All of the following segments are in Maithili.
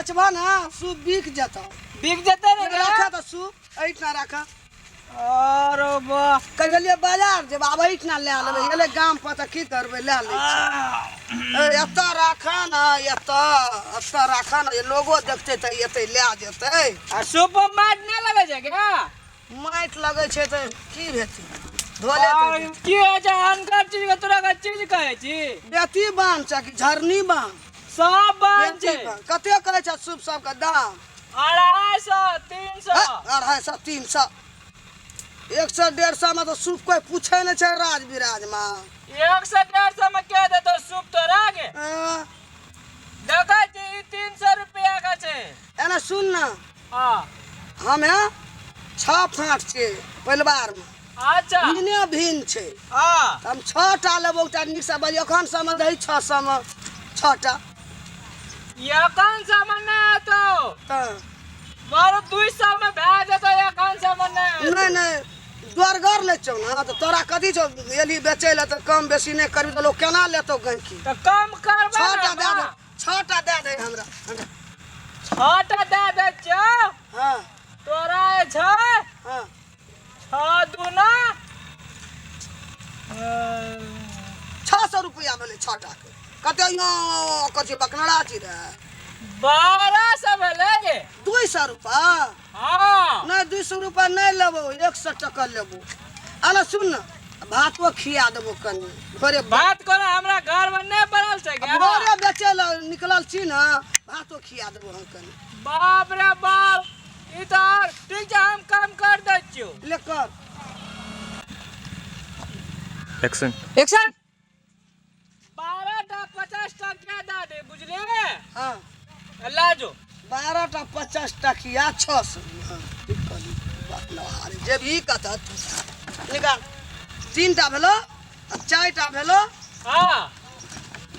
बेचबह ने सूप बिक जेतौ। बिक जेतै ने गे? राखऽ तऽ सूप एहिठिना राखऽ। अरे वाह। कहि गेलियै बाजार जेबै, आब एहिठिना लए लेबै। एलै गाम पर तऽ की करबै, लए लै छी। ए, एतऽ राखऽ ने, एतऽ एतऽ राखऽ ने, लोगो देखतै तऽ एतै लए जेतै। आ सूप मे माटि नहि लगै छै क्या? माटि लगै छै तऽ की हेतै, धोले और की होइ छै अनकर चीज के तोरा के चीज कहै छी? बेती बान्ह छै कि झरनी बान्ह? सब बान्ह बेती छै। बान्ह। कते कहै छै सूप सबके दाम? 250, 300। हे, 250, 300, 100, 150 मे तऽ सूप कोइ पूछै नहि छै राज बिराज मे। 100, 150 मे के देतौ सूप तोरा गे? हँ। देखै छी ई 300 रुपया के छै। एना सुन ने। हाँ। हमे 6 फाँट छियै परिवारमे। अच्छा। भिन्ने भिन्न छै। हाँ। तऽ हम 6टा लेबौ, एकटा नीकसँ बजियौ। एखन समय दही 600 मे 6टा। एखन समय नहि हेतौ। तऽ बड़ 200 मे भए जेतौ, एखन समय नहि हेतौ। नहि नहि, दोरगर लै छौ ने तऽ तोरा कथी छौ? एली बेचै लए तऽ कम बेसी नहि करबी तऽ लोक केना लेतौ गहिकी? तऽ कम करबै 6टा ने दए दे। बा। 6टा दए दे हमरा। 6टा दए दै छियौ। हाँ। तोरा जे छै। हाँ। 6 दूना 600 रुपया भेलै 6टा के। कते यो कथी बकनरा छी रे? 1200 भेलै गे। 200 रुपया? हाँ। नहि, 200 रुपया नहि लेबौ, 100 टका लेबौ। अरे सुन ने, भातो खिया देबो कनि भोरे। भात कोना हमरा घर में नहीं बनल छै गे? भोरे बेचै लए निकलल छी ने, भातो खिया देबो हम कनि। बाप रे बाप, ई तऽ आर ठीक छै, हम कम कर दै छियौ। ले कर। एक्शन। एक्शन। 12 टा 50 टकिया दए दे, बुझलियै? हाँ। ला जो। 12 टा 50 टकिया 600। हाँ, ठीक कहली। बात नहारे जे भी कतऽ निकाल। 3टा भेलो आ 4टा भेलो। हाँ।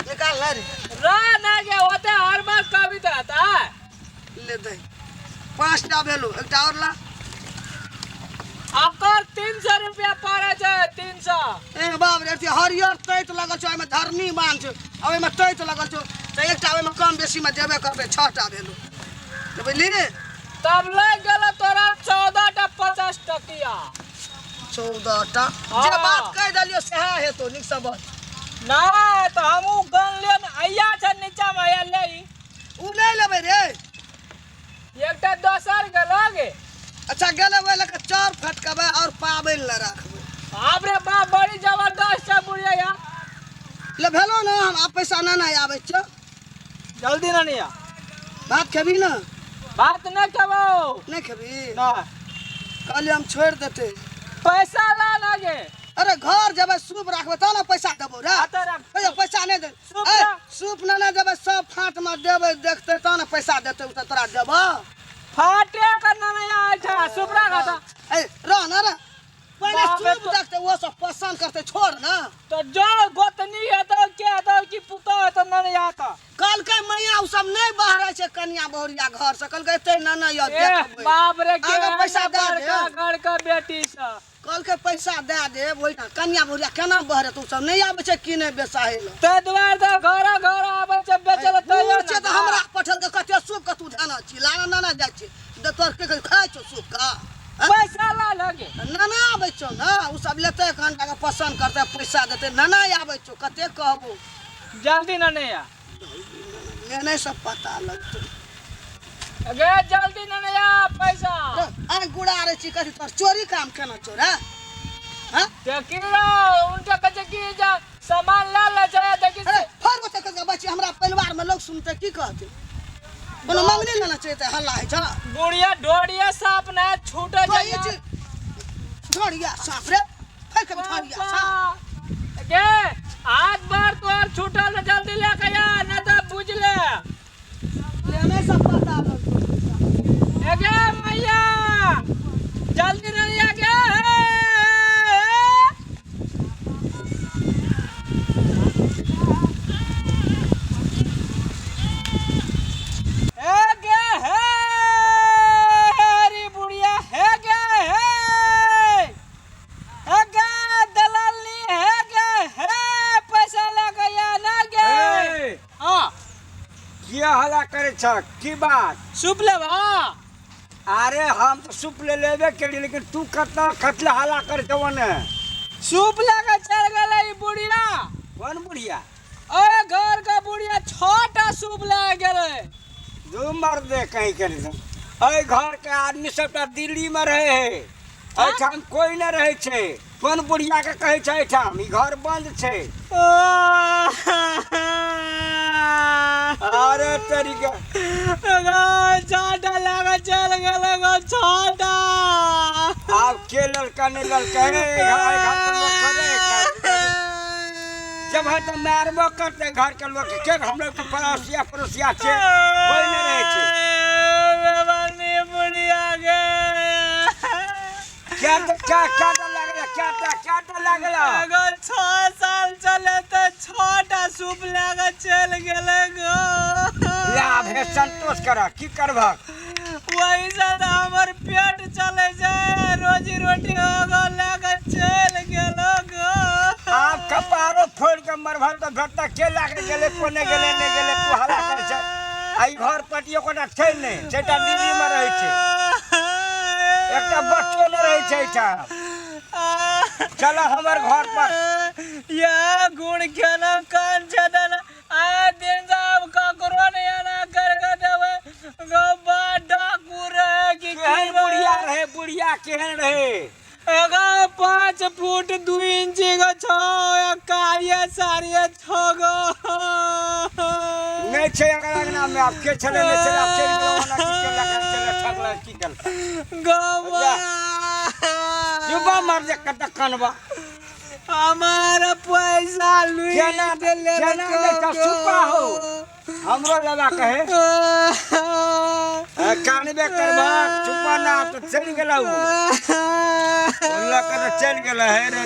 निकाल ना रे। रा ना गे, ओते हर बार कभी तो आता है। ले दे। 5टा भेलो, एकटा और ला। ओकर 300 रुपया पड़े छै, 300। ए बाप रे, अथी हरियर तैत लगल छौ, ओहिमे धरनी बान्ह छौ, आ ओहिमे तैत लगल छौ, तऽ एकटा ओहिमे कम बेसीमे देबे करतै। 6टा भेलो, तऽ बुझली ने? तब लागि गेलो तोरा 14 टा 50 टकिया। 14टा? हाँ। जे बात कहि देलियौ सएह हेतौ, नीकसँ बज। नहि तऽ हमहूँ गनलियै ने, अइया छै नीचामे, अइया ले ई। ओ नहि लेबै रे। एकटा दोसर गेलो गे। अच्छा गेलै, ओहि लऽ कऽ चाउर फटकबै आओर पाबनि लए राखबै। बाप रे बाप, बड़ी जबरदस्त छै बुढ़िया यार। ले भेलो ने, हम आब पैसा नहि ने आबै छियौ। जल्दी ना नहीं आ। भात खेबही ने? भात नहीं खेबो। नहीं खेबही? ना। कहलियै हम छोड़ि देतै। पैसा ला ना गे। अरे घर जेबै सूप राखबै तब ने पैसा देबौ रे। हाँ, तो राख। ए, पैसा नहि दे। सूप ए, राख। सूप ने देबै, सब फाँट मे देबै, देखतै तब ने पैसा देतै, ओ तऽ तोरा देबौ। फाटे के ना नहीं आय छै, सूप राख ता। ए रह ना रे, पहिले बाप रे, सूप देखतै, ओ सब पसन्द करतै, छोड़ ना। तो जो गोतनी हेतौ के हेतौ कि पुतोह हेतौ ना नहीं आता। कहलकै मैया ओ सब नहि बहरै छै कनिया बहुरिया घर से, कहलकै एतै ना ना यौ ए, देखबै। बाप रे, के आगे पैसा दए दे। बड़का घर के बेटी सब। कहलकै पैसा दए दे, ओहिठाम कनिया बहुरिया केना बहरत, ओ सब नहि आबै छै किनै बेसाहै लए। ताहि दुआरे तऽ घरे घर आबै छै बेचै लए, तैयो बूढ़ छै तऽ हमरा पठेलकै, कते सूप के तू धेने छी, लाना नाना जाइ छी दे तोर के खाइ छौ सूप के? आँय? पैसा ला लगे। नाना आबै छौ ने, ओ सब लेतै एखन जाके पसन्द करतै पैसा देतै। नाना आबै छौ, कते कहबो। जल्दी ना नहीं आ। लेने सब पता लगतै। गे जल्दी ना नहीं आ पैसा। आइ गुड़ा रे छी, कथी तोर चोरी काम केना छौ रे? हाँ? देखी रो, उनका कहै छै कि जा सामान ला ले छै, देखी। अरे फर बच्चा कऽ बच्ची, हमरा परिवार में लोग सुनते की कहते? कोनो मंगनी लेना चाहिए तऽ हल्ला होइ छौ। बुढ़िया ढोरिया साप ना छूटे तो छै। ई चीज ढोरिया साप रे, फेर कभी ढोरिया साप। गे हाथ बार तोहर छूटल तऽ जल्दी ले के आ, नहीं तऽ बुझ ले। लेने सब पता लगतौ। ए गे मैया, जल्दी नहीं आ गे। हे गे हे हरी बुढ़िया, हे गे हे, हे गे दलाली, हे गे हे, पैसा लगे या ना गे? ए! हाँ। किया हल्ला करै छ की बात? सूप लेबा? अरे हम तऽ सूप ले लेबे केलियै, लेकिन तू कतना कतला हल्ला करै छ ओने? सूप लए चल गेलै ई बुढ़िया। कोन बुढ़िया? अरे घर के बुढ़िया 6टा सूप लए गेलै। दू मर दे कहीं के नहीं। एहि घर के आदमी सबटा दिल्ली में रहे है, एहिठाम कोई न रहे छै। कोन बुढ़िया के कहै छै एहिठाम ई घर बंद छै? अरे तरीका 6टा लए चल गेलै गो 6टा। आब के लड़का नहीं लड़का है घर के लोग थोड़े है। जब है तो मारबो करते घर के लोग के, हम लोग तो पड़ोसिया पड़ोसिया छे, कोई नहीं रहे छे। बुढ़िया गे क्या तो क्या क्या तो लागला, क्या तो क्या तो लागला? अगर 6 साल चले तो 6टा सूप लगा चल गेलै गो। लाभ है संतोष करा की करबक? वही से तो हमर पेट चले छै, रोजी रोटी हो गो लगा चल गेलो गो। आप कपारो फोड़ के मरभल तो भेटता के लागे गेले कोने गेले नहीं गेले, तू हल्ला करे छै। आ ई घर पटियो कोना छै नहीं, सेटा दिल्ली में रहै छै, एकटा बच्चो नहीं रहै छै एहिठाम। चल हमर घर पर। या गुण केना कान छदन आ दिन सब ककरो नहीं आना कर के देबै गो। डाकू रहे कि केहन बुढ़िया रहे? बुढ़िया केहन रहे? एगो 5 फुट 2 इंची गो छो, कारिया सारिया छो गो। नहीं छै अगर अंगना में आप के छले नहीं छले, आप चलि गेलौ ओना की केलक, चले ठगलक की केलक गो। जुबा मर जे कत कनबा। हमारा पैसा लुई केना देले केना देता सुपा हो हमरो लेबा कहे कानबे करबा चुपा ना तो चलि गेलौ, लऽ के तऽ चलि गेल है रे।